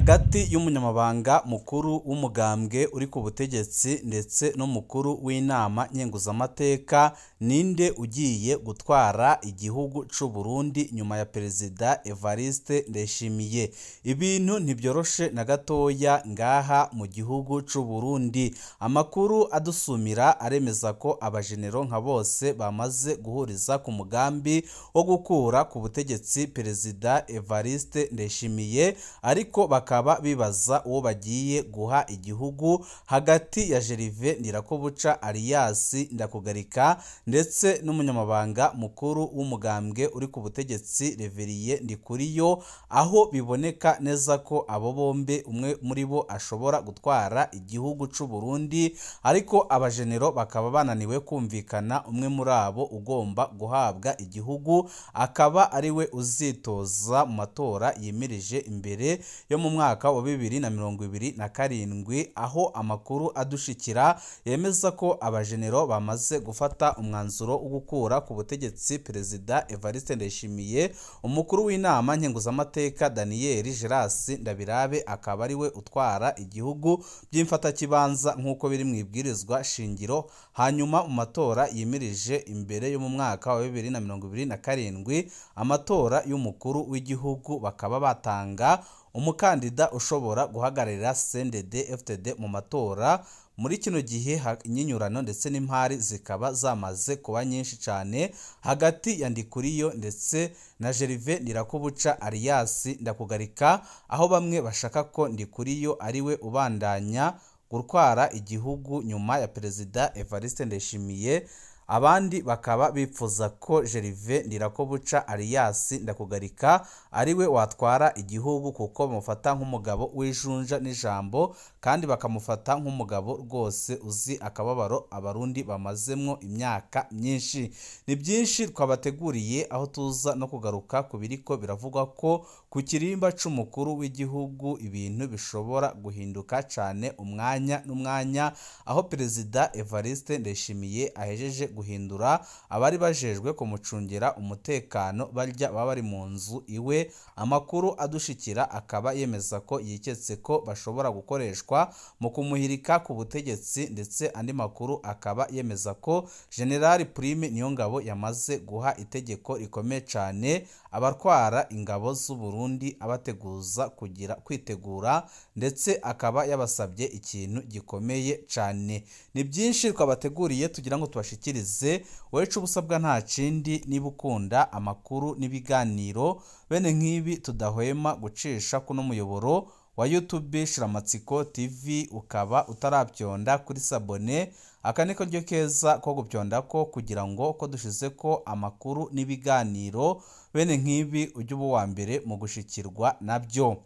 Hagati y'umunyamabanga mukuru w'umugambwe uri ku butegetsi ndetse n'umukuru w'inama nkenguzamateka, ninde ugiye gutwara igihugu c'u Burundi nyuma ya Perezida Evariste Ndayishimiye? Ibintu ntibyoroshe na gatoya ngaha mu gihugu c'u Burundi. Amakuru adusumira aremeza ko abajenero nka bose bamaze guhuriza ku mugambi wo gukura ku butegetsi Perezida Evariste Ndayishimiye, ariko bakaba bibaza uwo bagiye guha igihugu hagati ya Gervais Ndirakobuca alias Ndakugarika ndetse n'umunyamabanga mukuru w'umugambwe uri ku butegetsi Reverien Ndikuriyo, aho biboneka neza ko abo bombe umwe muri bo ashobora gutwara igihugu c'u Burundi, ariko abajenero bakaba bananiwe kumvikana umwe muri abo ugomba guhabwa igihugu akaba ari we uzitoza mu matora yimirije imbere yo mu mwaka wa 2027, aho amakuru adushikira yemeza ko abajenero bamaze gufata umwanzuro wo gukura ku butegetsi Perezida Evariste Ndayishimiye, umukuru w'inama nkenguzamateka Daniel Geras Ndabirabe akaba ari we utwara igihugu by'imfatakibanza nk'uko biri mu ibwirizwa shingiro, hanyuma mu matora yimirije imbere yo mu mwaka wa 2027 amatora y'umukuru w'igihugu bakaba batanga umukandida ushobora guhagararira CNDD-FDD mu matora. Muri kino gihe inyinyurano ndetse n'impari zikaba zamaze kuba nyinshi cyane hagati ya Ndikuriyo ndetse na Gervais Ndirakobuca alias Ndakugarika, aho bamwe bashaka ko Ndikuriyo ari we ubandanya gutwara igihugu nyuma ya Perezida Evariste Ndayishimiye, abandi bakaba bipfuza ko Gervais Ndirakobuca alias Ndakugarika ari we watwara igihugu kuko bamufata nk'umugabo w'ijunja n'ijambo, kandi bakamufata nk'umugabo rwose uzi akababaro abarundi bamazemwo imyaka myinshi. Ni byinshi twabateguriye aho tuza no kugaruka ku biriko biravugwa ko ku kirimba c'umukuru w'igihugu ibintu bishobora guhinduka cane umwanya n'umwanya, aho Perezida Evariste Ndayishimiye ahejeje guhindura abari bajejwe kumucungira umutekano barya baba bari mu nzu iwe. Amakuru adushikira akaba yemeza ko yiketse ko bashobora gukoreshwa mu kumuhirika ku butegetsi, ndetse andi makuru akaba yemeza ko General Prime Niyongabo yamaze guha itegeko rikomeye cane abatwara ingabo z'u Burundi abateguza kugira kwitegura, ndetse akaba yabasabye ikintu gikomeye cane. Ni byinshi twabateguriye tugira ngo tubashikirize. Wowe ubusabwa nta kindi, niba ukunda amakuru n'ibiganiro bene nk'ibi tudahwema gucisha kuno muyoboro wa YouTube Shiramatsiko TV, ukaba utarabyonda kuri sabone, aka niko ryo keza ko gupyonda ko kugira ngo ko dushize ko amakuru n'ibiganiro bene nk'ibi ujye uba uwa mbere mu gushikirwa nabyo.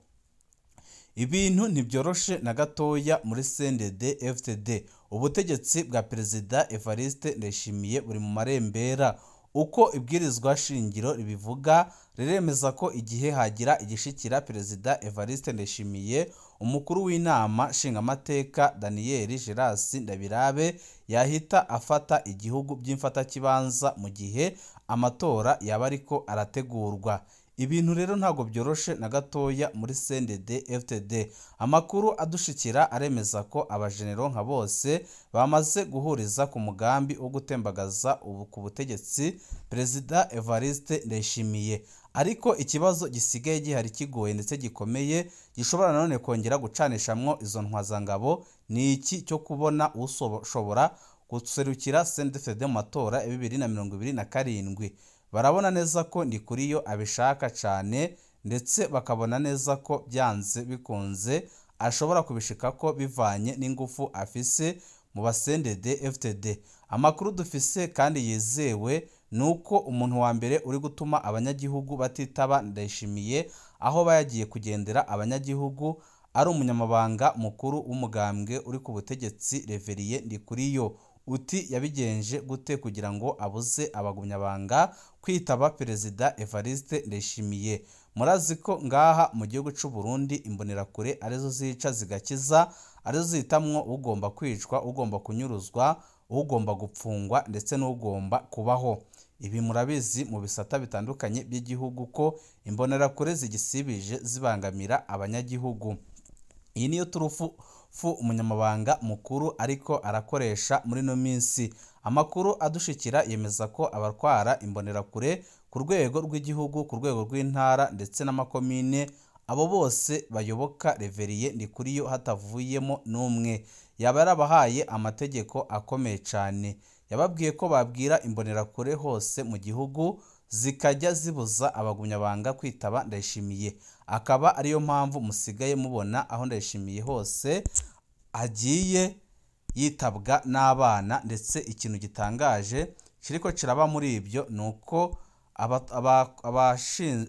Ibintu ntibyoroshe na gatoya muri CNDD-FDD. Ubutegetsi bwa Perezida Evariste Ndayishimiye buri mu marembera. Uko ibwirizwa shingiro ribivuga riremeza ko igihe hagira igishikira Perezida Evariste Ndayishimiye, umukuru w'inama nshingamateka Daniel Geras Ndabirabe yahita afata igihugu by'imfatakibanza mu gihe amatora yaba ariko arategurwa. Ibintu rero ntabwo byoroshe na gatoya muri CNDD-FDD. Amakuru adushikira aremeza ko abajenero nka bose bamaze guhuriza ku mugambi wo gutembagaza ubu ku butegetsi Perezida Evariste Ndayishimiye, ariko ikibazo gisigaye gihari kigoye ndetse gikomeye gishobora nanone kongera gucanishamwo izo ntwazangabo ni iki cyo kubona ushobora guserukira CNDD-FDD mu matora ya 2027. Barabona neza ko Ndikuriyo abishaka cyane, ndetse bakabona neza ko byanze bikunze ashobora kubishika ko bivanye n'ingufu afise mu ba CNDD-FDD. Amakuru dufise kandi yizewe nuko umuntu wa mbere uri gutuma abanyagihugu batitaba Ndayishimiye aho bayagiye kugendera abanyagihugu ari umunyamabanga mukuru w'umugambwe uri ku butegetsi Reverien Ndikuriyo. Uti yabigenje gute kugira ngo abuze abagumyabanga kwitaba Perezida Evariste Ndayishimiye? Murazi ko ngaha mu gihugu c'u Burundi imbonerakure arizo zica zigakiza, arizo zitamwo ugomba kwicwa, ugomba kunyuruzwa, ugomba gupfungwa ndetse n'ugomba kubaho. Ibi murabizi mu bisata bitandukanye by'igihugu ko imbonerakure zigisibije zibangamira abanyagihugu. Iyi niyo turufu umunyamabanga mukuru ariko arakoresha muri no minsi. Amakuru adushikira yemeza ko abatwara imbonerakure ku rwego rw'igihugu, ku rwego rw'intara ndetse n'amakomine, abo bose bayoboka Reveriye Ndikuriyo hatavuyemo n'umwe. Yaba yarabahaye amategeko akomeye cyane. Yababwiye ko babwira imbonerakure hose mu gihugu zikajya zibuza abagumyabanga kwitaba Ndayishimiye. Akaba ariyo mpamvu musigaye mubona aho Ndayishimiye hose agiye yitabwa n'abana. Ndetse ikintu gitangaje kiriko kiraba muri ibyo nuko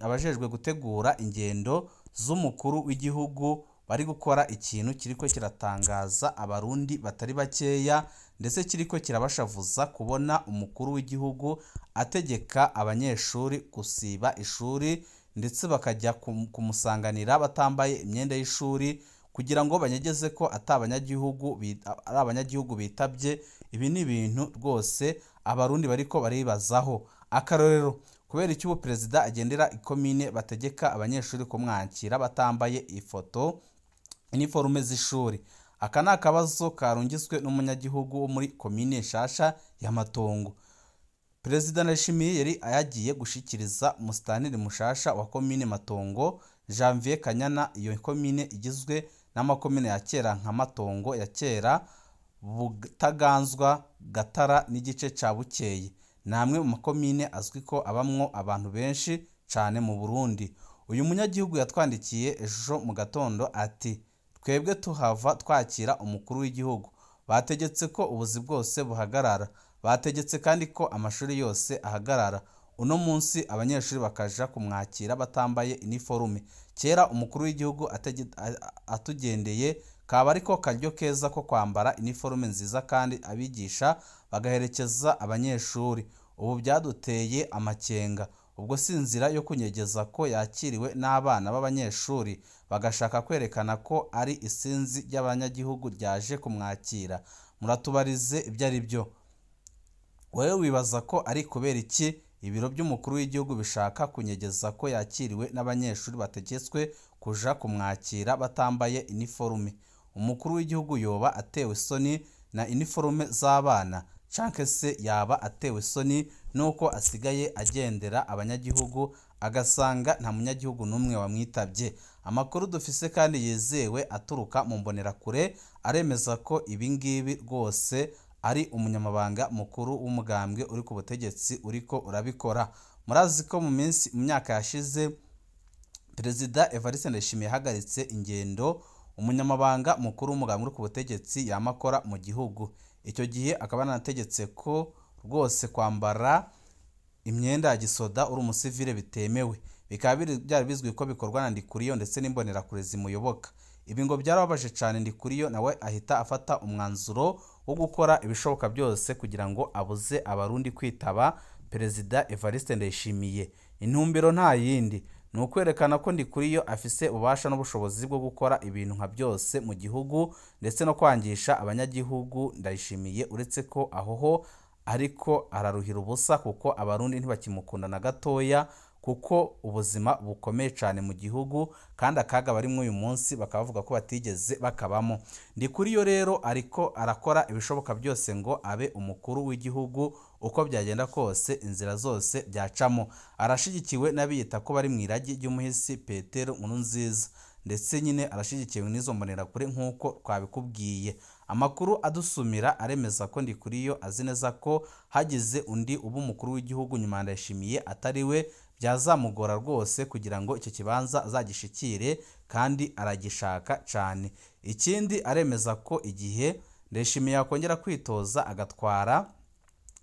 abajejwe gutegura ingendo z'umukuru w'igihugu bari gukora ikintu kiriko kiratangaza abarundi batari bakeya, ndetse kiriko kirabashavuza kubona umukuru w'igihugu ategeka abanyeshuri gusiba ishuri ndetse bakajya kumusanganira batambaye imyenda y'ishuri kugira ngo banyegeze ko ari abanyagihugu bitabye. Ibi ni ibintu rwose abarundi bariko baribazaho. Akarorero, kubera icyo ubu perezida agendera ikomine bategeka abanyeshuri kumwakira batambaye ifoto iniforume z'ishuri. Aka ni akabazo karungitswe n'umunyagihugu wo muri komine Nshasha ya Matongo. Perezida Ndayishimiye yari yagiye gushikiriza umusitaniri mushasha wa komine Matongo Janvier Kanyana. Iyo komine igizwe n'amakomine ya kera nka Matongo ya kera, Butaganzwa, Gatara n'igice ca Bukeye. Ni amwe mu makomine azwi ko abamwo abantu benshi cane mu Burundi. Uyu munyagihugu yatwandikiye ejo mu gatondo ati: twebwe tuhava twakira umukuru w'igihugu, bategetse ko ubuzi bwose buhagarara, bategetse kandi ko amashuri yose ahagarara. Uno munsi abanyeshuri bakaja kumwakira batambaye iniforume. Kera umukuru w'igihugu atugendeye kaba ariko karyo keza ko kwambara iniforume nziza kandi abigisha bagaherekeza abanyeshuri. Ubu byaduteye amakenga. Ubwo si inzira yo kunyegeza ko yakiriwe n'abana b'abanyeshuri bagashaka kwerekana ko ari isinzi ry'abanyagihugu ryaje kumwakira. Muratubarize ibyo ari byo. Wewe wibaza ko ari kubera iki ibiro by'umukuru w'igihugu bishaka kunyegeza ko yakiriwe n'abanyeshuri bategetswe kuja kumwakira batambaye iniforume? Umukuru w'igihugu yoba atewe isoni na iniforume z'abana, canke se yaba atewe isoni nuko asigaye agendera abanyagihugu agasanga nta munyagihugu n'umwe wamwitabye? Amakuru dufise kandi yizewe aturuka mu mbonerakure aremeza ko ibi ngibi rwose ari umunyamabanga mukuru w'umugambwe uri ku butegetsi uriko urabikora. Murazi ko mu minsi mu myaka yashize Perezida Evariste Ndayishimiye yahagaritse ingendo umunyamabanga mukuru w'umugambwe uri ku butegetsi yamakora mu gihugu. Icyo gihe akaba yanategetse ko rwose kwambara imyenda ya gisoda uri umusivile bitemewe. Bikaba byari bizwi ko bikorwa na Ndikuriyo ndetse n'imbonerakure zimuyoboka. Ibi ngo byarababaje cyane Ndikuriyo, nawe ahita afata umwanzuro wo gukora ibishoboka byose kugira ngo abuze abarundi kwitaba Perezida Evariste Ndayishimiye. Intumbero nta yindi ni ukwerekana ko Ndikuriyo afise ububasha n'ubushobozi bwo gukora ibintu nka byose mu gihugu ndetse no kwangisha abanyagihugu Ndayishimiye, uretse ko aho ho ariko araruhira ubusa kuko abarundi ntibakimukunda na gatoya, kuko ubuzima bukomeye cyane mu gihugu kandi akaga barimwo uyu munsi bakavuga ko batigeze bakabamo. Ndikuriyo rero ariko arakora ibishoboka byose ngo abe umukuru w'igihugu uko byagenda kose, inzira zose byacamo. Arashigikiwe n'abiyita ko bari mu iragi ry'umuhisi Petero Nkurunziza, ndetse nyine arashigikiwe n'izo mbonerakure nk'uko twabikubwiye. Amakuru adusumira aremeza ko Ndikuriyo azi neza ko hagize undi uba umukuru w'igihugu nyuma ya Ndayishimiye atari we, byazamugora rwose kugira ngo icyo kibanza azagishikire, kandi aragishaka cyane. Ikindi aremeza ko igihe Ndayishimiye yakongera kwitoza agatwara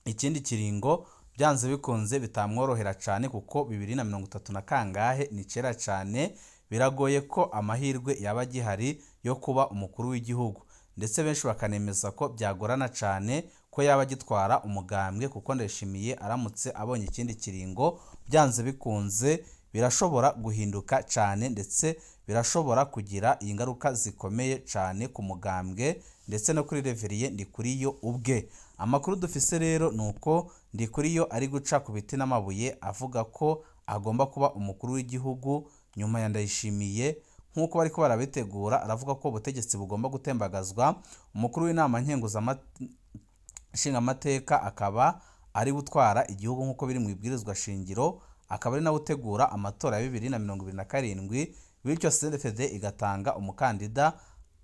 ikindi kiringo byanze bikunze bitamworohera cyane, kuko 2030 na kangahe ni kera cyane, biragoye ko amahirwe yaba agihari yo kuba umukuru w'igihugu. Ndetse benshi bakanemeza ko byagorana cyane ko yaba agitwara umugambwe, kuko Ndayishimiye aramutse abonye ikindi kiringo byanze bikunze birashobora guhinduka cyane, ndetse birashobora kugira ingaruka zikomeye cyane ku mugambwe ndetse no kuri Reverien Ndikuriyo ubwe. Amakuru dufise rero nuko Ndikuriyo ari guca ku biti n'amabuye avuga ko agomba kuba umukuru w'igihugu nyuma ya Ndayishimiye nk'uko bariko barabitegura. Aravuga ko ubutegetsi bugomba gutembagazwa, umukuru w'inama nshingamateka akaba ari gutwara igihugu nk'uko biri mu ibwirizwa shingiro, akaba ari nawe utegura amatora ya 2027, bityo CNDD-FDD igatanga umukandida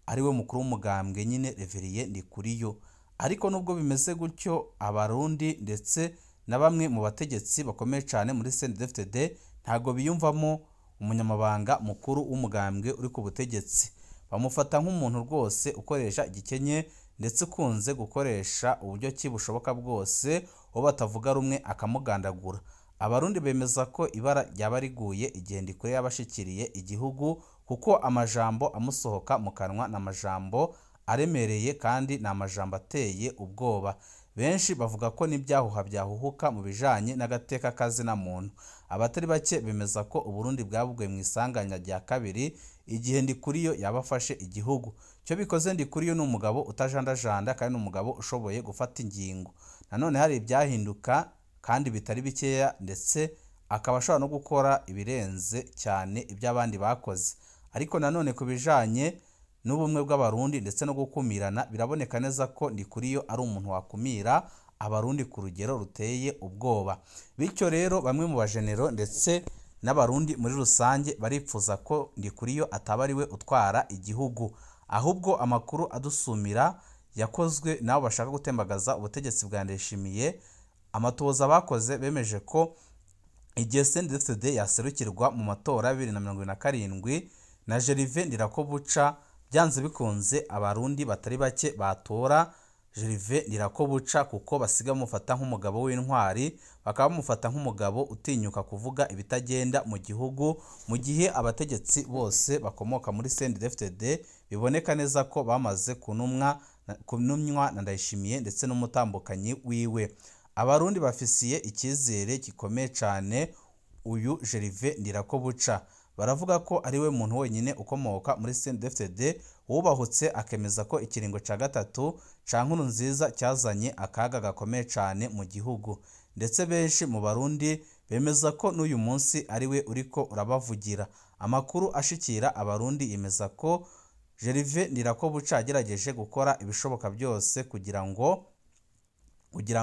ari we mukuru w'umugambwe nyine Reverien Ndikuriyo. Ariko nubwo bimeze gutyo, abarundi ndetse na bamwe mu bategetsi bakomeye cyane muri CNDD-FDD ntago biyumvamo umunyamabanga mukuru w'umugambwe uri ku butegetsi. Bamufata nk'umuntu rwose ukoresha igikenye ndetse ukunze gukoresha uburyo ki bushoboka bwose uwo batavuga rumwe akamugandagura. Abarundi bemeza ko ibara ryaba riguye igihe Ndikuriyo yabashikiriye igihugu, kuko amajambo amusohoka mu kanwa ni amajambo aremereye kandi ni amajambo ateye ubwoba. Benshi bavuga ko n'ibyahuha byahuhuka mu bijanye n'agateka kazina muntu. Abatari bake bemeza ko Uburundi bwabuguye mu isanganya rya kabiri igihe Ndikuriyo yabafashe igihugu. Cyo bikoze, Ndikuriyo ni umugabo utajandajanda kandi ni umugabo ushoboye gufata ingingo. Nanone hari ibyahinduka kandi bitari bikeya, ndetse akaba ashobora no gukora ibirenze cyane iby'abandi bakoze. Ariko nanone ku bijanye n'ubumwe bw'abarundi ndetse no gukumirana, biraboneka neza ko Ndikuriyo ari umuntu wakumira abarundi ku rugero ruteye ubwoba. Bityo rero bamwe mu bajenero ndetse n'abarundi muri rusange baripfuza ko Ndikuriyo ataba ari we utwara igihugu, ahubwo amakuru adusumira yakozwe n'abo bashaka gutembagaza ubutegetsi bwa Ndayishimiye. Amatoza bakoze bemeje ko igihe CNDD-FDD yaserukirwa mu matora ya 2027 na Gervais Ndirakobuca, byanze bikunze abarundi batari bake batora Gervais Ndirakobuca, kuko basiga bamufata nk'umugabo w'intwari, bakaba bamufata nk'umugabo utinyuka kuvuga ibitagenda mu gihugu, mu gihe abategetsi bose bakomoka muri CNDD-FDD biboneka neza ko bamaze kunumwa na Ndayishimiye ndetse n'umutambukanyi wiwe. Abarundi bafisiye icyizere gikomeye cyane uyu Gervais Ndirakobuca. Baravuga ko ari we muntu wenyine ukomoka muri CNDD-FDD wubahutse akemeza ko ikiringo cya gatatu ca Nkurunziza cyazanye akaga gakomeye cyane mu gihugu, ndetse benshi mu barundi bemeza ko n'uyu munsi ari we uriko urabavugira. Amakuru ashikira abarundi yemeza ko Gervais Ndirakobuca yagerageje gukora ibishoboka byose kugira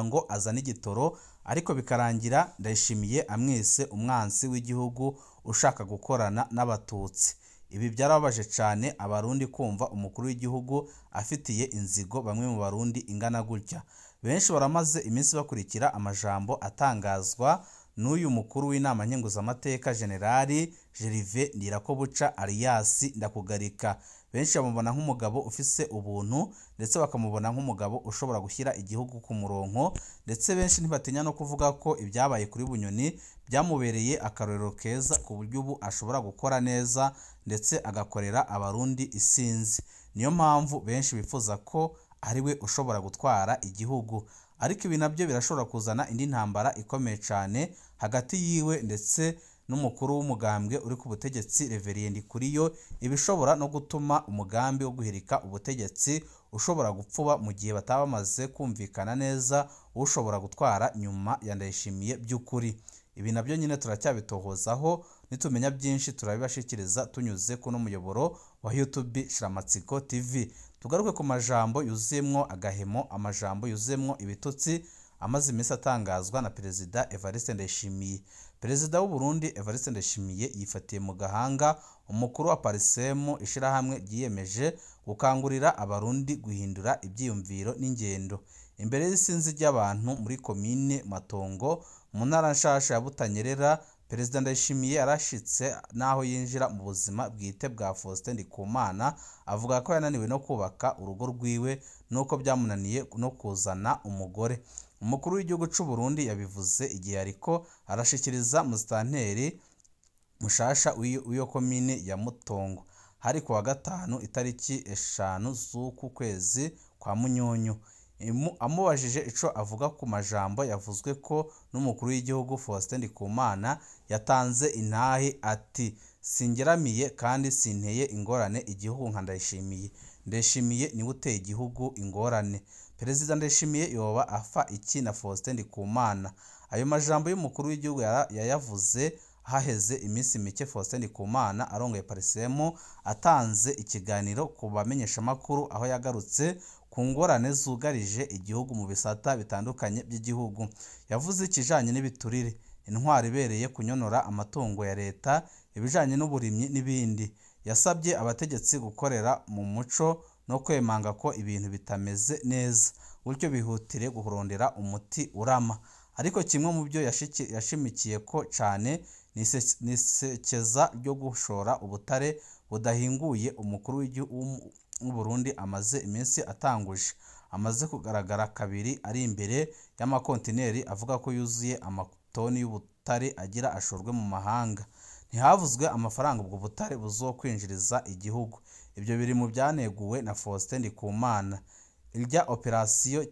ngo azane igitoro, ariko bikarangira Ndayishimiye amwise umwansi w'igihugu ushaka gukorana n'abatutsi. Ibi byarababaje cyane abarundi kumva umukuru w'igihugu afitiye inzigo bamwe mu barundi ingana gutya. Benshi baramaze iminsi bakurikira amajambo atangazwa n'uyu mukuru w'inama nkenguzamateka Generali Gervais Ndirakobuca alias Ndakugarika. Benshi bamubona nk'umugabo ufise ubuntu ndetse bakamubona nk'umugabo ushobora gushyira igihugu ku murongo, ndetse benshi ntibatinya no kuvuga ko ibyabaye kuri Bunyoni byamubereye akarorero keza ku buryo ubu ashobora gukora neza ndetse agakorera abarundi isinzi. Niyo mpamvu benshi bifuza ko ari we ushobora gutwara igihugu. Ariko ibi nabyo birashobora kuzana indi ntambara ikomeye cyane hagati yiwe ndetse n'umukuru w'umugambwe uri ku butegetsi Reverien Ndikuriyo, ibishobora no gutuma umugambi wo guhirika ubutegetsi ushobora gupfuba mu gihe bataba bamaze kumvikana neza ushobora gutwara nyuma ya Ndayishimiye by'ukuri. Ibi nabyo nyine turacyabitohozaho, nitumenya byinshi turabibashikiriza tunyuze kuno muyoboro wa YouTube Shiramatsiko TV. Tugaruke ku majambo yuzuyemwo agahemo, amajambo yuzuyemwo ibitutsi amaze iminsi atangazwa na Perezida Evariste Ndayishimiye. Perezida w'u Burundi Evariste Ndayishimiye yifatiye mu gahanga umukuru wa Parisemu, ishirahamwe ryiyemeje gukangurira abarundi guhindura ibyiyumviro n'ingendo. Imbere y'isinzi ry'abantu muri komine Matongo mu ntara nshasha ya Butanyerera, Perezida Ndayishimiye yarashitse naho yinjira mu buzima bwite bwa Faustin Ndikumana, avuga ko yananiwe no kubaka urugo rwiwe nuko byamunaniye no kuzana umugore. Umukuru w'igihugu c'u Burundi yabivuze igihe ariko arashikiriza musitanteri mushasha w'iyo komine ya Mutongo. Hari kuwa gatanu itariki 5 z'uku kwezi kwa Munyonyo. Amubajije ico avuga ku majambo yavuzwe ko n'umukuru w'igihugu Faustin Ndikumana, yatanze intahe ati: singeramiye kandi sinteye ingorane igihugu nka Ndayishimiye. Ndayishimiye niwe uteye igihugu ingorane. Perezida Ndayishimiye yoba afa iki na Faustin Ndikumana? Ayo majambo y'umukuru w'igihugu yayavuze haheze iminsi mike Faustin Ndikumana arongoye Parisemu atanze ikiganiro ku bamenyeshamakuru, aho yagarutse ku ngorane zugarije igihugu mu bisata bitandukanye by'igihugu. Yavuze ikijanye n'ibiturire, intwaro ibereye kunyonora amatungo ya leta, ibijanye n'uburimyi n'ibindi. Yasabye abategetsi gukorera mu muco no kwemanga ko ibintu bitameze neza, gutyo bihutire kurondera umuti urama. Ariko kimwe mu byo yashimikiye ko cane ni isekeza ryo gushora ubutare budahinguye umukuru w'Uburundi amaze iminsi atanguje. Amaze kugaragara kabiri ari imbere y'amakontineri avuga ko yuzuye amatoni y'ubutare agira ashorwe mu mahanga. Ntihavuzwe amafaranga ubwo butare buzokwinjiriza igihugu. Ibyo biri mu byaneguwe na Faustin Ndikumana. Irya operasiyo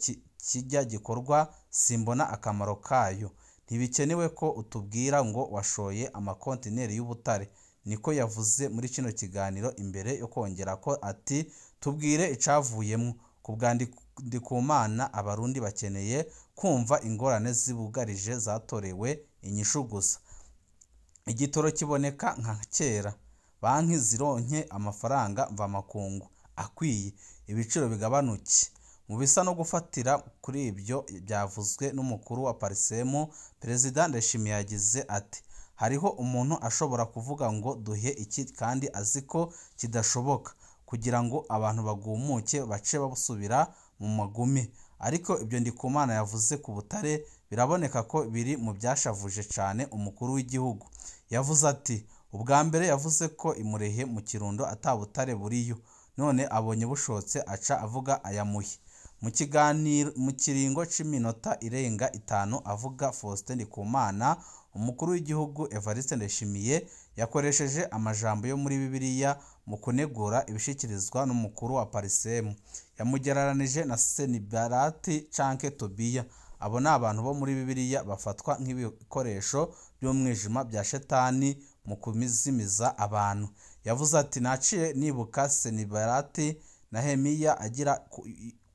kijya gikorwa simbona akamaro kayo. Ntibikenewe ko utubwira ngo washoye amakontineri y'ubutare, niko yavuze muri kino kiganiro, imbere yo kongera ko ati tubwire icavuyemwo. Ku bwa Ndikumana, abarundi bakeneye kumva ingorane zibugarije zatorewe inyishu gusa. Igitoro kiboneka nka kera, banki zironke amafaranga mvamakungu akwiye, ibiciro bigabanuke. Mu bisa no gufatira kuri ibyo byavuzwe n'umukuru wa Parisemu, Perezida Ndayishimiye yagize ati hariho umuntu ashobora kuvuga ngo duhe iki kandi azi ko kidashoboka, kugira ngo abantu bagumuke bace basubira mu magumi. Ariko ibyo Ndikumana yavuze ku butare biraboneka ko biri mu byashavuje cane umukuru w'igihugu. Yavuze ati ubwa mbere yavuze ko imurehe mu Kirundo ata butare buriyo, none abonye bushotse aca avuga ayamuhe. Mu kiganiro mu kiringo c'iminota irenga 5 avuga, Faustin Ndikumana, umukuru w'igihugu Evariste Ndayishimiye yakoresheje amajambo yo muri Bibiliya mu kunegura ibishikirizwa n'umukuru wa Parisemu. Yamugereranije na Senibalati canke Tobiya. Abo ni abantu bo muri Bibiliya bafatwa nk'ibikoresho by'umwijima bya shetani mu kumizimiza abantu. Yavuze ati naciye nibuka Senibalati na Nehemiya agira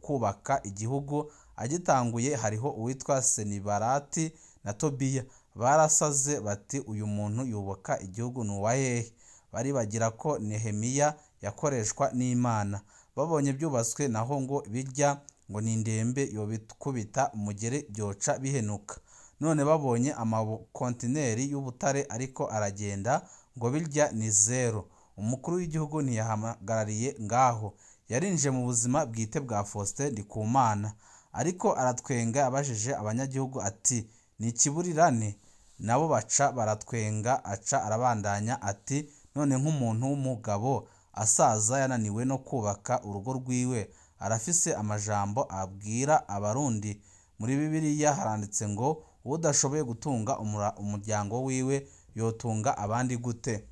kubaka igihugu agitanguye, hariho uwitwa Senibalati na Tobiya barasaze bati uyu muntu yubaka igihugu ni uwa hehe? Baribagira ko Nehemiya yakoreshwa n'Imana. Babonye byubatswe naho ngo bijya ngo ni indembe yobikubita umugere byoca bihenuka. None babonye amakontineri y'ubutare ariko aragenda ngo birya ni zero. Umukuru w'igihugu ntiyahamagarariye ngaho, yarinje mu buzima bwite bwa Faustin Ndikumana, ariko aratwenga abajije abanyagihugu ati ni ikiburirane? Nabo baca baratwenga, aca arabandanya ati none nk'umuntu w'umugabo asaza yananiwe no kubaka urugo rwiwe, arafise amajambo abwira abarundi. Muri Bibiliya haranditse ngo udashoboye gutunga umuryango wiwe yotunga abandi gute?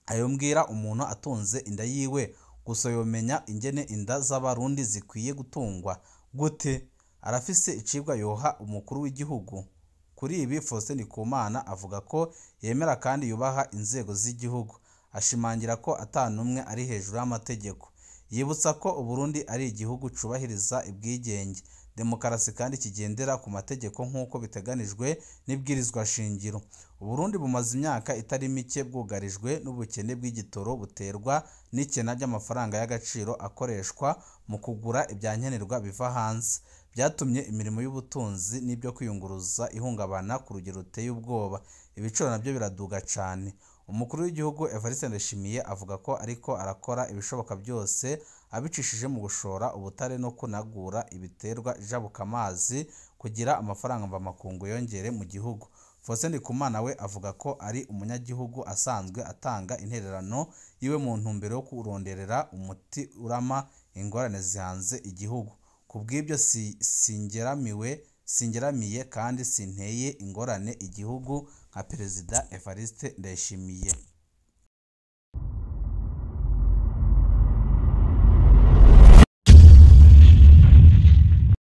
Ayo mbwira umuntu atunze inda yiwe gusa yomenya ingene inda z'abarundi zikwiye gutungwa gute? Arafise icibwa yoha umukuru w'igihugu. Kuri ibi Faustin Ndikumana avuga ko yemera kandi yubaha inzego z'igihugu, ashimangira ko atanumwe ari hejuru y'amategeko. Yibutsa ko Uburundi ari igihugu cubahiriza ibwigenge, demokarasi kandi kigendera ku mategeko nk'uko biteganijwe n'ibwirizwa shingiro. Uburundi bumaze imyaka itari mike bwugarijwe n'ubukene bw'igitoro buterwa n'ikena ry'amafaranga y'agaciro akoreshwa mu kugura ibyankenerwa biva hanze. Byatumye imirimo y'ubutunzi n'ibyo kwiyunguruza ihungabana ku rugero ruteye ubwoba. Ibiciro nabyo biraduga cane. Umukuru w'igihugu Evariste Ndayishimiye avuga ko ariko arakora ibishoboka byose abicishije mu gushora ubutare no kunagura ibiterwa jabukamazi kugira amafaranga mvamakungu yongere mu gihugu. Faustin Ndikumana we avuga ko ari umunyagihugu asanzwe atanga intererano yiwe mu ntumbero yo kuronderera umuti urama ingorane zihanze igihugu. Kubw'ibyo singeramiye kandi sinteye ingorane igihugu nka Perezida Evariste Ndayishimiye.